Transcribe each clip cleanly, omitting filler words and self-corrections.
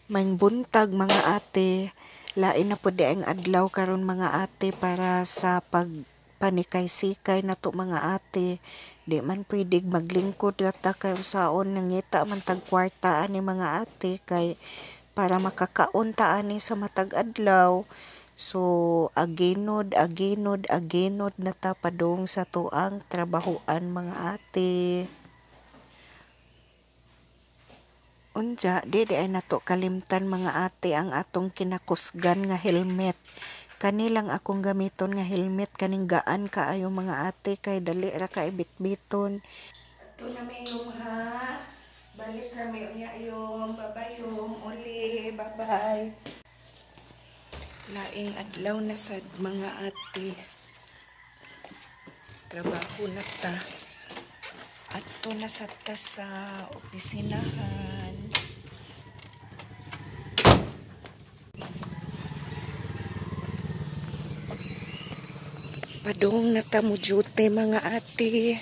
Maayong buntag, mga ate. Lain na pud ang adlaw karon, mga ate, para sa pagpanikay-sikay nato, mga ate. Di man pwede maglingkod ra ta kay unsaon, nangita man tag kwarta ani, mga ate, kay para makakaon ta ani sa matag adlaw. So aginod, aginod, aginod na ta padung sa tuang trabahoan, mga ate. Unja, di ay nato kalimtan, mga ate, ang atong kinakusgan nga helmet. Kani lang akong gamiton nga helmet, kaning gaan kaayo, mga ate, kay dali ra kay bitbiton. Ato na mi yung ha. Balik kami unya yung bye-bye yung uli, bye-bye. Laing adlaw na sad, mga ate. Trabaho na ta. Ato na sad ta sa opisinahan. Padung na ta mo duty, mga ate.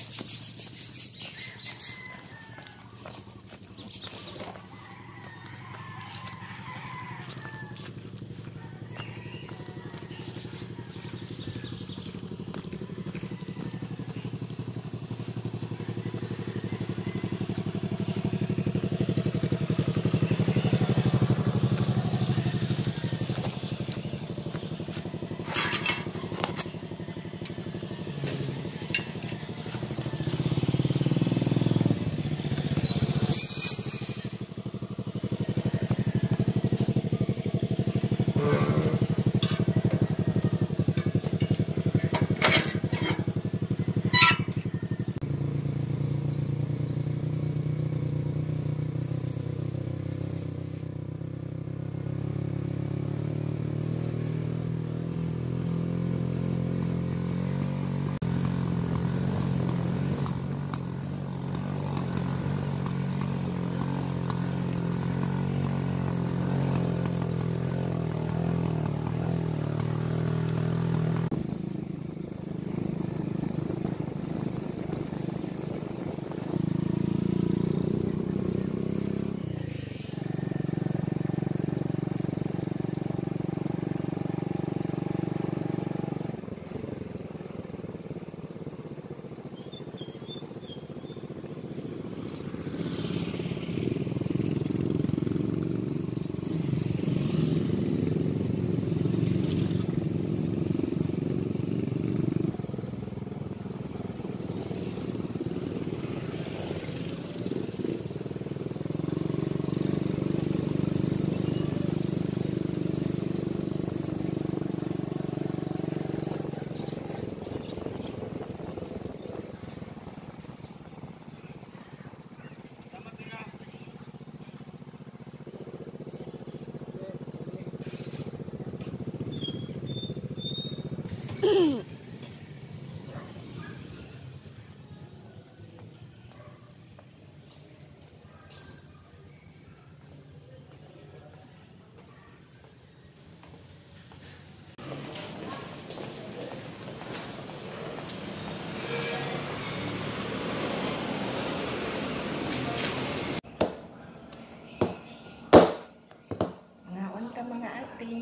Mga ate,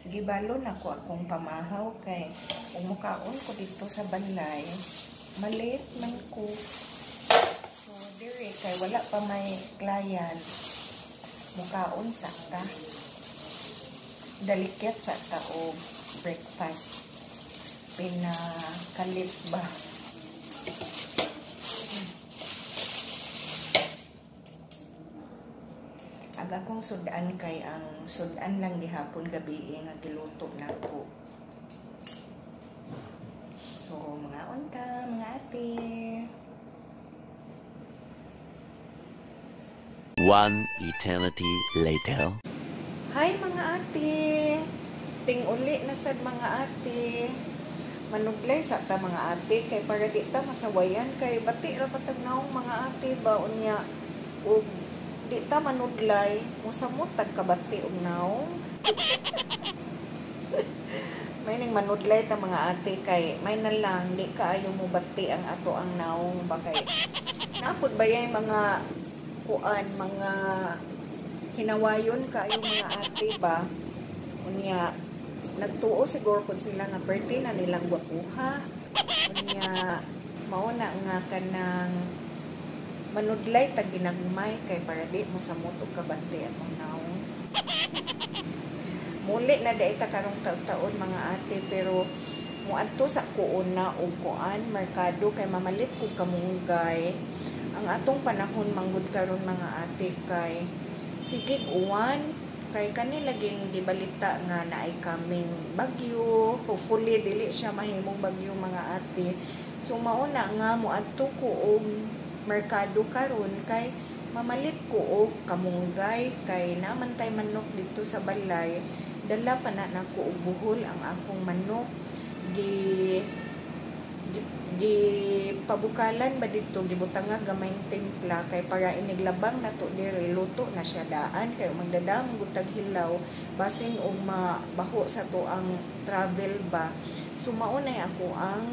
gibalon ako akong pamahaw kay umukaon ko dito sa balay, malate man ko. So dire kay wala pa may client, mukaon sa ta, dalikyat sa ta og breakfast, pinakalit ba. Ang akong sudan kay ang sudan lang gihapon gabi nga giluto nako. So mga unta, mga ate. One eternity later. Hi, mga ate. Ting uli na sad, mga ate. Manuglay sa ta, mga ate, kay para di ta masawayan kay bati ra patag naong, mga ate ba, unya og di ta manudlay, mosamot tag kabati og naong. May ning manudlay ta, mga ate, kay may na lang di kaayo mo bati ang ato ang naong ba, kay napod ba yay mga kuan, mga Hinawayon kaayo mga ate ba. Unya nagtuo siguro pud sila nga birthday na nilang gwapuha. Unya mao na nga kanang manudlay tag ginagmay kay para di mo samot og kabante atong nawong. Muli na diay ta karong taud-taon mga ate, pero muadto sa kuon na og kuan merkado kay mamalit kog kamunggay. Ang atong panahon manggod karon mga ate kay sigig uwan kay kani laging gibalita nga naay kaming bagyo. Hopefully dili siya mahimong bagyo mga ate. So mao na nga muadto ko og merkado karon kay mamalit ko og kamunggay kay namantay manok dito sa balay. Dala pa na nako og buhol ang akong manok. Gi gi pabukalan ba dito, gibutanga gamayng timpla kay para iniglabang nato diri luto na siya daan kay magdadamong gutag hilaw basin og mabaho sa to ang travel ba. So mao nay ako ang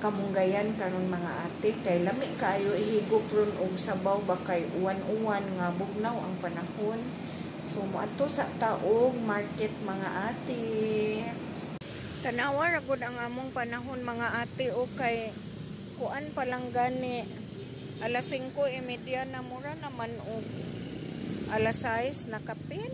kamunggayan karon mga ate kay lami kaayo ihigop ron og sabaw ba kay uwan-uwan nga bugnaw ang panahon. So moadto sa taog market mga ate. Tanawa ra gud ang among panahon mga ate o kay kuan pa lang gani alas 5:30 na, mura naman og alas 6 nakapin.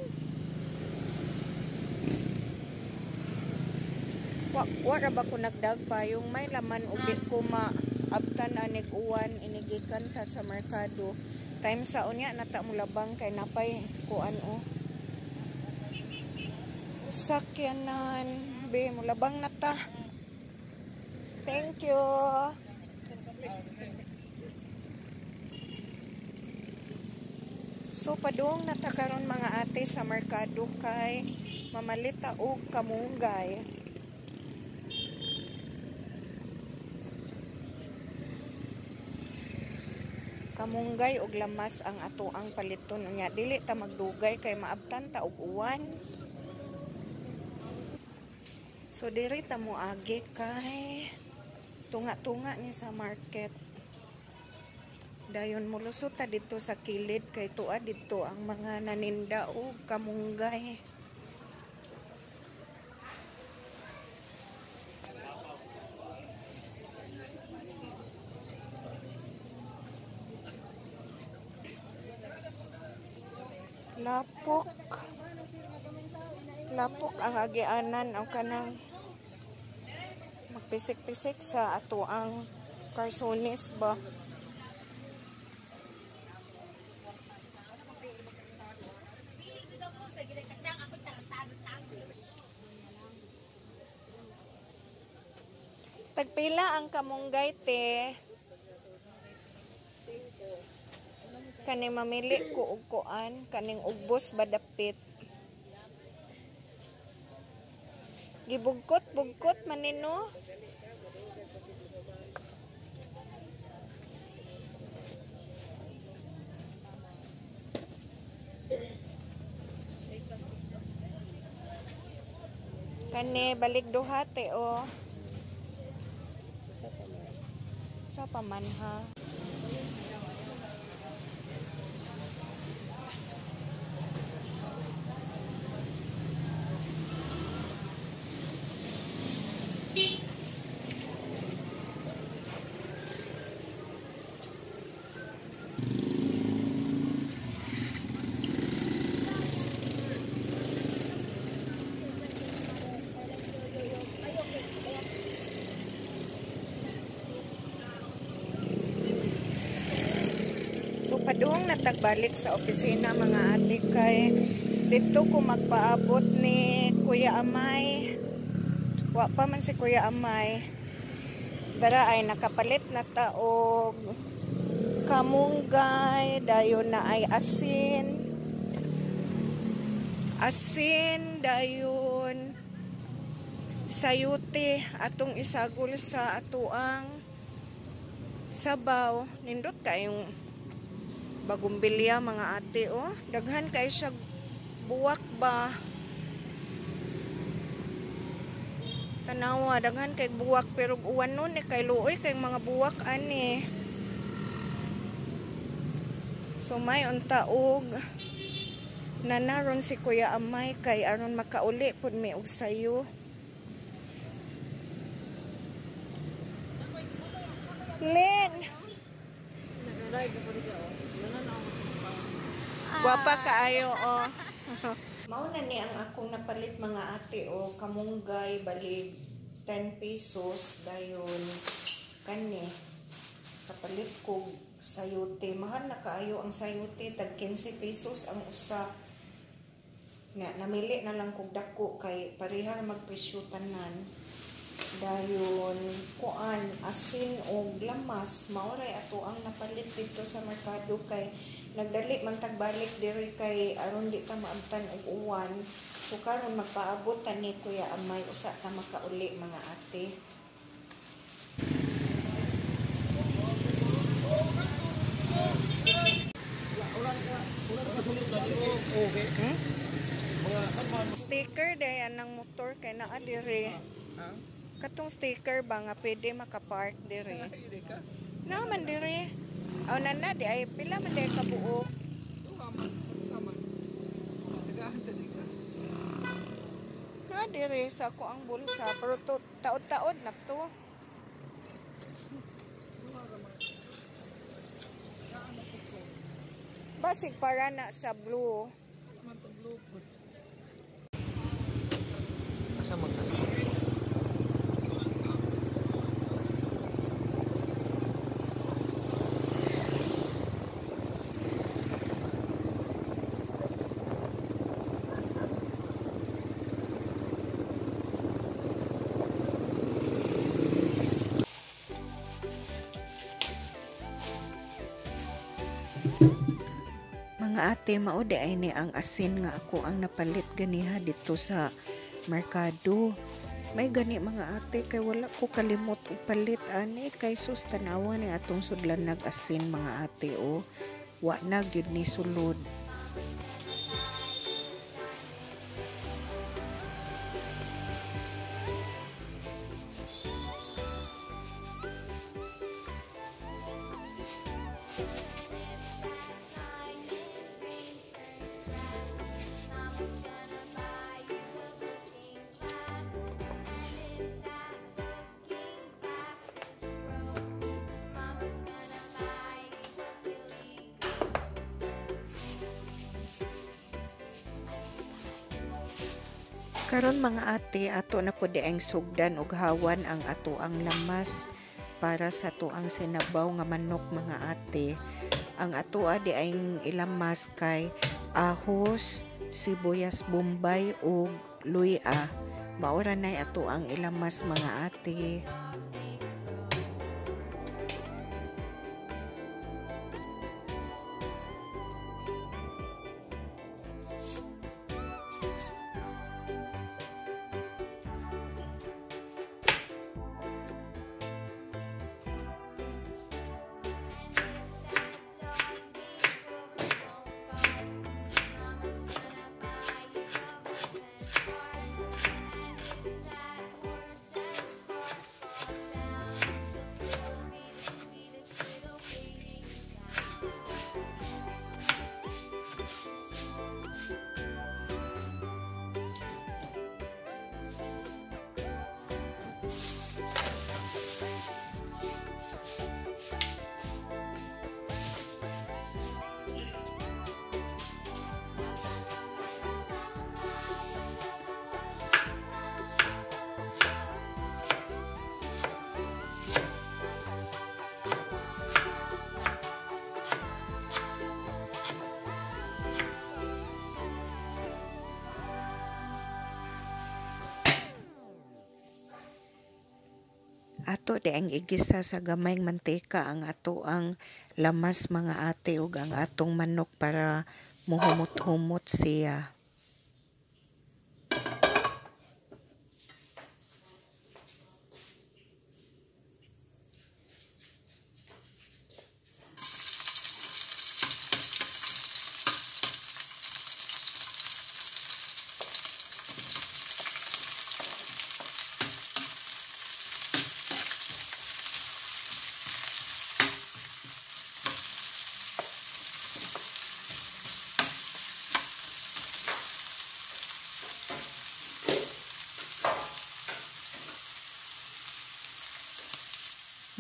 Wa ra ba ko nagdagpa yung may laman og di ko maabtan anig uwan inigikan ta sa merkado. Time sa unya nata molabang kay napay kuan o sakyanan. Be, mulabang na ta. Thank you. So padung na ta karon mga ate sa merkado kay mamalita og kamunggay. Kamunggay og lamas ang ato ang paliton unya dili ta magdugay kay maabtan ta og uwan. So diri ta moagi kay tunga-tunga ni sa market. Dayon molusot ta didto sa kilid kay tua didto ang mga naninda og kamunggay. Lapok. Lapok ang agianan ang kanang magpisik-pisik sa ato ang karsonis ba. Tagpila ang kamunggay te. Kani mamili ko og kuan kaning ugbos ba dapit. Gibugkot-bugkot manino. Kani balik duha te o. Sa pa man ha. So padung natagbalik sa opisina mga ate kay dito ko magpaabot ni Kuya Amay. Wa pa man si Kuya Amay. Dara ay nakapalit na ta og kamunggay, dayon na ay asin. Asin dayon sayute atong isagol sa atoang sabaw. Nindot kayong bagumbilya mga ate oh. Daghan kay siya buwak ba. Tanawa daghan kay buwak pero uwan nun eh, kay luoy kay mga buwak ani. So may unta og Nanaron si Kuya Amay kay aron makauli pud mi og sayo. Lin! Gwapa kaayo, oh. Mao na ni ang akong napalit, mga ate, o kamunggay balig 10 pesos, dayon kani kapalit ko sayote. Mahal na kaayo ang sayote, tag 15 pesos ang usa. Nga namili na lang kog dako kay pareha magpresyo tanan. Dayon kuan, asin og lamas, mao ray ato ang napalit dito sa merkado kay nagdali man tagbalik diri kay aron di ta maabtan og uwan. So karon magpaabot ta ni Kuya Amay, usa ta makauli, mga ate. Sticker dayan ng motor kay naa diri. Katong sticker ba nga pwede makapark diri? Naman diri. Aw na di ay pila man di kabuok. Na diri sa ako ang bulsa pero to, taod-taod na to. Basig para na sa blue. Mga ate, mao di ay ni ang asin nga ako ang napalit ganiha dito sa merkado. May gani, mga ate, kay wala ko kalimot og palit ani kay sus, tanawa ni atong sudlan nag asin, mga ate, o wa na gyud ni sulod. Karon, mga ate, ato na pud ang sugdan og hawan ang ato ang lamas para sa tuang sinabaw nga manok, mga ate. Ang ato di ay ilamas kay ahos, sibuyas bombay ug luya. Maura nay ato ang ilamas, mga ate. Ato di ang igisa sa gamayng mantika ang ato ang lamas, mga ate, ug ang atong manok para muhumot-humot siya.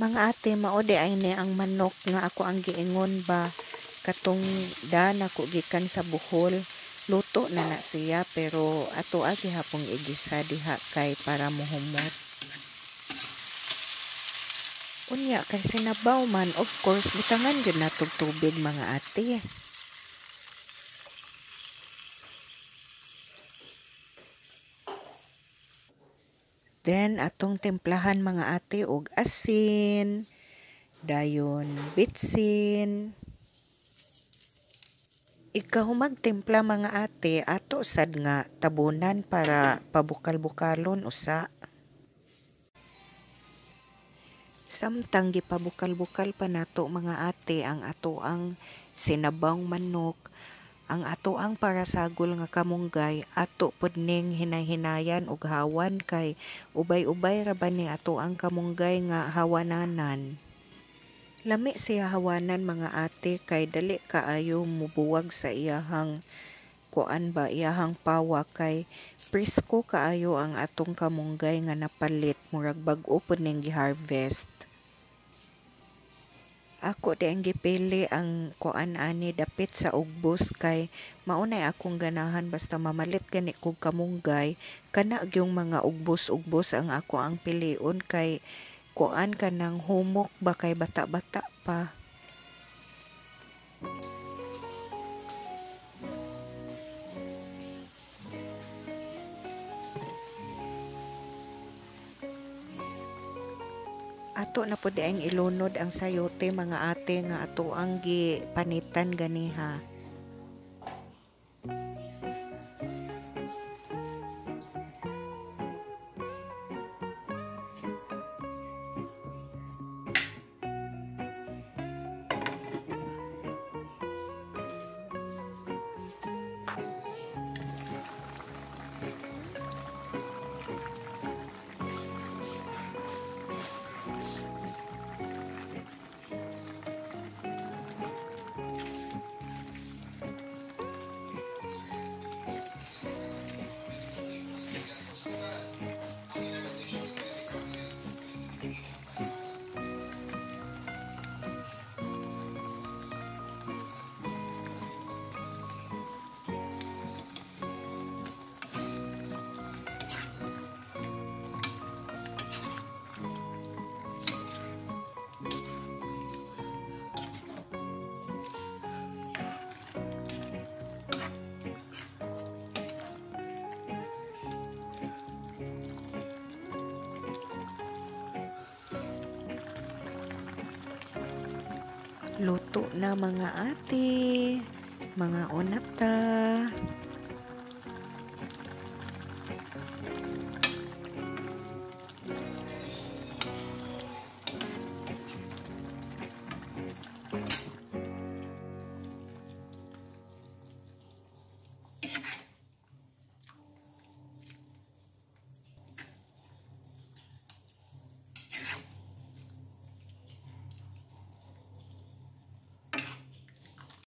Mga ate, mao di ay ni ang manok nga ako ang giingon ba katong dana ko gikan sa Bohol. Luto na na siya pero ato gihapong igisa diha kay para mohumot. Unya kay sinabaw man, of course butangan gyud natog tubig mga ate. Then atong timplahan mga ate og asin, dayon bitsin. Ikaw magtimpla mga ate, ato sad nga tabunan para pabukal-bukalon usa. Samtang gipabukal-bukal pa nato mga ate ang ato ang sinabawng manok, ang ato ang para sagol nga kamunggay, ato pud ning hinay-hinayan og hawan kay ubay-ubay ra ba ni ato ang kamunggay nga hawananan. Lami siya hawanan mga ate kay dali kaayo mubuwag sa iyahang kuan ba, iyahang pawa kay presko kaayo ang atong kamunggay nga napalit, murag bag-o pud ning giharvest. Ako di ang gipili ang kuan ani dapit sa ugbos kay mao nay akong ganahan basta mamalit gani kog kamunggay, kana gyung mga ugbos-ugbos ang ako ang pilion kay kuan kanang humok ba kay bata-bata pa. Ato na pud ang ilunod ang sayote mga ate nga ato ang gipanitan ganiha. Luto na mga ate, mga onata.